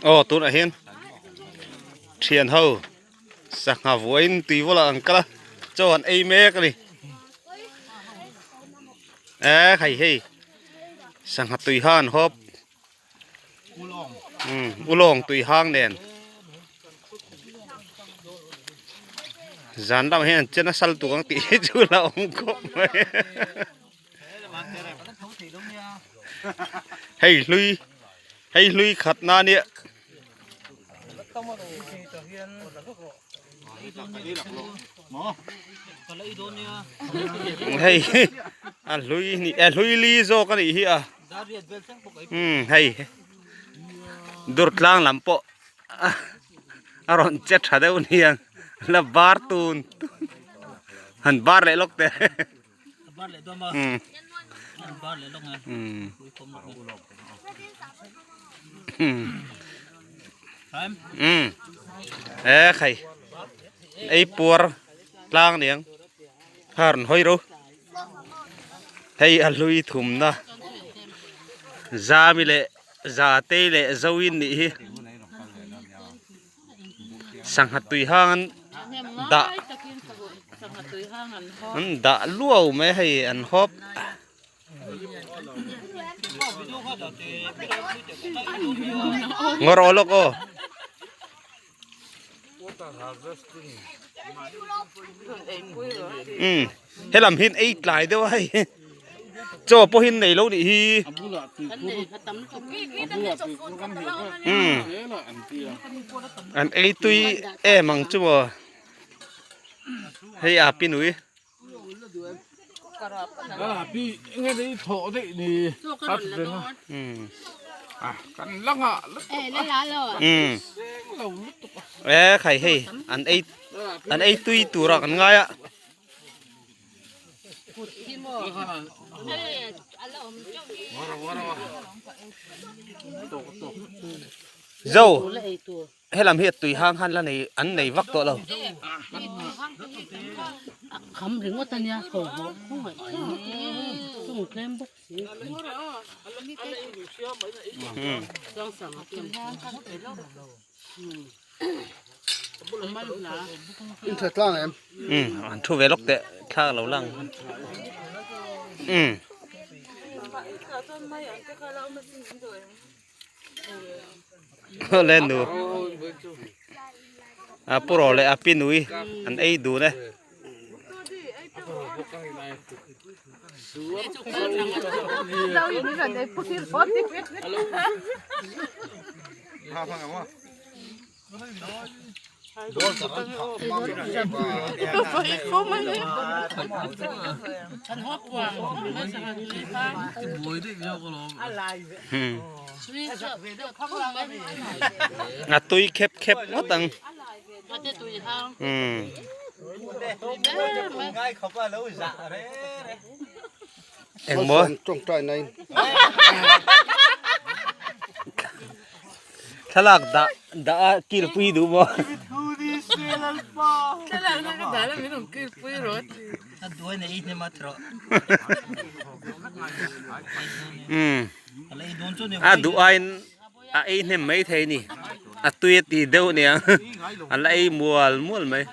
Aw tunah hian thian ho sangha vuain tui bulah an kal a chaw an ei mek a ni eh hei hei sangha tui han an hawp. Ulawng tui hang nen zan lamah hian an che nasa lutuk ang tih hi chu la awm khawp mai hei hlui hei hlui khat na nia. Hei a hlui ni a hlui li zawk a nih hi a. Umm hei Durtlang lam pawh a rawn che tha deuh nia la bar tun tun han bar leh lawk teh umm umm umm e khai ei puar tlang niang kha rawn hawi ro. Hei a hlui thumna Zami leh Zatei leh Zoin nih hi sangha tui hang an dah an dah luau mai hei an hawp. Ngaw rawh lawk aw. Umm helam hi ei tlai deuh a hei chaw pawh hi an nei lo nih hi umm an ei tui em ang chu maw hei a pi nui. E khai hei an ei an ei tui tur a kan ngai a. Zo. Helam hi a tui hang han la nei an nei vak tawh lo. Kham ringawt a nia ko hawh khawngaih chung tlem bawk si. In tha tlang em? Um an thu ve lawk teh thla lo lang. Um. Len nu a pu rawh leh a pi nui an ei dun e. A tui khep khep ngawt ang. Engmaw? Thlalak dah dah a kilpui duh maw? Thlalak na ka dah la min rawn kilpui rawh. A duai na ei hnem a trawh. Umm. A duh aiin a ei hnem mai thei a ni. A tui a ti deuh aniang. A la ei mual mual mai.